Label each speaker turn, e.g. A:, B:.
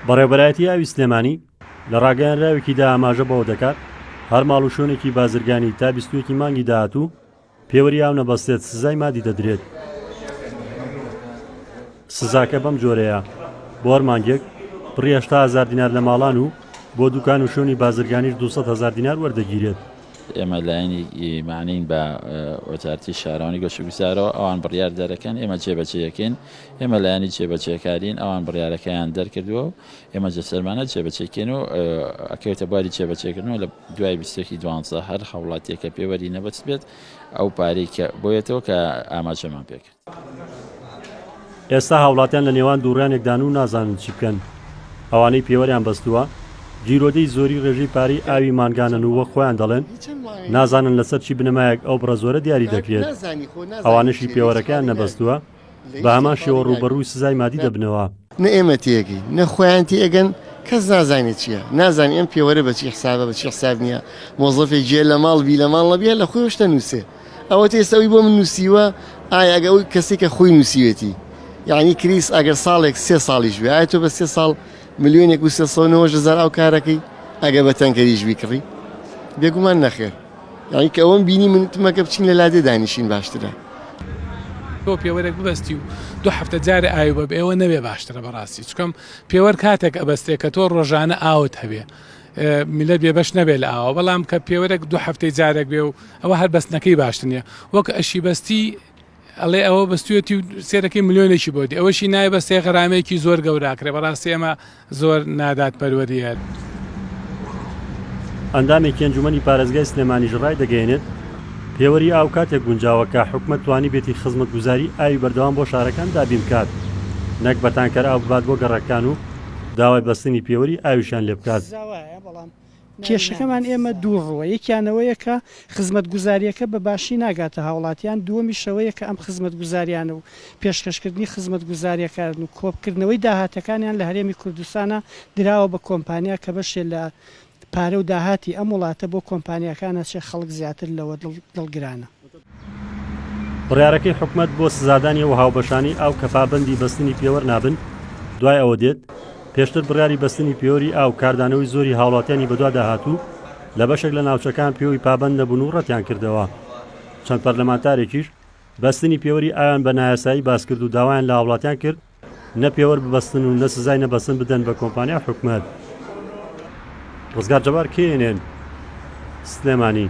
A: بەڕێوەبەرایەتی ئاوی سلێمانی لە ڕاگەیەنراوێکیدا ئاماژە بەوە دەکات، هەر ماڵ و شوێنێکی بازرگانی تا 21 ی مانگی داهاتوو پێوەری ئاو نەبەستێت سزای مادی دەدرێت. سزاکە بەم جۆرەیە، بۆ هەر مانگێک بڕی 80 هەزار دینار لە ماڵان و بۆ دوکان و شوێنی بازرگانیش 200 هەزار دینار وەردەگیرێت.
B: ئێمە لایەنی مەعنین بە وەزارەتی شارەوانی گەشتوگوزارەوە، ئەوان بڕیار دەرەکەن، ئێمە جێبەجێیەکەین، ئێمە لایەنی جێبەجێکارین، ئەوان بڕیارەکەیان دەرکردووە و ئێمە جەسەرمانە جێبەجێکەین و ئەکەوێتە بواری جێبەجێکردنەوە لە دوای 21 ی دوانزە هەر هاوڵاتیەک کە پێوەری نەبەستبێت ئەو پارەی کە بۆیەتەوە کە ئاماژەمان پێکرد.
A: ئێستا هاوڵاتیان لە نێوان دووڕیانێکدان و نازانن چی بکەن. ئەوانەی پێوەریان بەستووە، گیرۆدەی زۆری ڕێژەی پارەی ئاوی مانگانەن و وەک خۆیان دەڵێن، نازانن لەسەر چی بنەمایەک ئەو بڕە زۆرە دیاری دەکرێت. ئەوانەشی پێوەرەکەیان نەبەستووە، بە هەمان شێوە ڕووبەڕووی سزای مادی دەبنەوە.
C: نە ئێمە تێگەین نە خۆیان تێگەن کەس نازانێت چییە نازانێ ئەم پێوەرە بە چی حسابە بە چی حساب نییە مۆزەفێک جێ لە ماڵ بی لە ماڵ نەبیە لە خۆی شتە نووسێ ئەوە ئێستا ئەوی بۆ من نووسیوە ئایا ئەگە ئەو کەسێک کە خۆی نووسیوێتی یعنی کریس ئەگەر ساڵێک سێ ساڵیش بێ ئایا تۆ بە سێ ساڵ ملیۆنێک و 390 هزار ئەو کارەکەی ئەگە بە تەنکەریش بیکڕی بێگومان نەخێر یانی کە ئەوەم بینی من وتم ئەگە بچین لە لادێ دانیشین باشترە.
D: تۆ پێوەرێک ببەستی و دوو هەفتە جارێ ئاوی بە ئێوە نەبێ باشترە بەڕاستی چکەم پێوەر کاتێک ئەبەستێ کە تۆ ڕۆژانە ئاوت هەبێ میلەت بێبەش نەبێ لە ئاوە بەڵام کە پێوەرێک دوو هەفتەی جارێک بێ و ئەوە هەر بەستنەکەی باشتر نییە وەک ئەشی بەستی ئەڵێ ئەوە بەستویەتی و سێرەکەی ملیۆنێکی بۆ دی ئەوەشی نایە بەستێ غەرامەیەکی زۆر گەوراکرێ بەڕاستی ئەمە زۆر نادادپەروەریە.
A: ئەندامێکی ئەنجومەنی پارێزگای سلێمانیش ڕایدەگەیەنێت، پێوەری ئاو کاتێک گونجاوە کە حکومەت توانیبێتی خزمەتگوزاری ئاوی بەردەوام بۆ شارەکان دابین بکات نەک بە تانکەر ئاو ببات بۆ گەڕەکەکان و داوای بەستنی پێوەری ئاویشیان لێبکات.
E: کێشەکەمان ئێمە دوو ڕووە، یەکیان ئەوەیە کە خزمەتگوزارییەکە بە باشی ناگاتە هاوڵاتیان، دووەمیش ئەوەیە کە ئەم خزمەتگوزاریانە و پێشکەشکردنی خزمەتگوزارییەکان و کۆکردنەوەی داهاتەکانیان لە هەرێمی کوردستانا دراوە بە کۆمپانیا کە بەشێ لە پارە و داهاتی ئەم وڵاتە بۆ کۆمپانیاکان ئەچێ، خەڵک زیاتر لەوە دڵگرانە.
A: بڕیارەکەی حکومەت بۆ سزادانی ئەو هاوبەشانەی ئاو کە پابەندی بەستنی پێوەر نابن، دوای ئەوە دێت، پێشتر بڕیاری بەستنی پێوەری ئاو کاردانەوەی زۆری هاوڵاتیانی بەدوادا هات و لە بەشێک لە ناوچەکان پێوەی پابەند نەبوون و ڕەتیان کردەوە. چەند پەرلەمانتارێکیش بەستنی پێوەری ئاویان بە نایاسایی باسکرد و داوایان لە هاوڵاتیان کرد نە پێوەر ببەستن و نە سزای نەبەستن بدەن بە کۆمپانیا و حکومەت. ڕزگار جەبار، KNN، سلێمانی.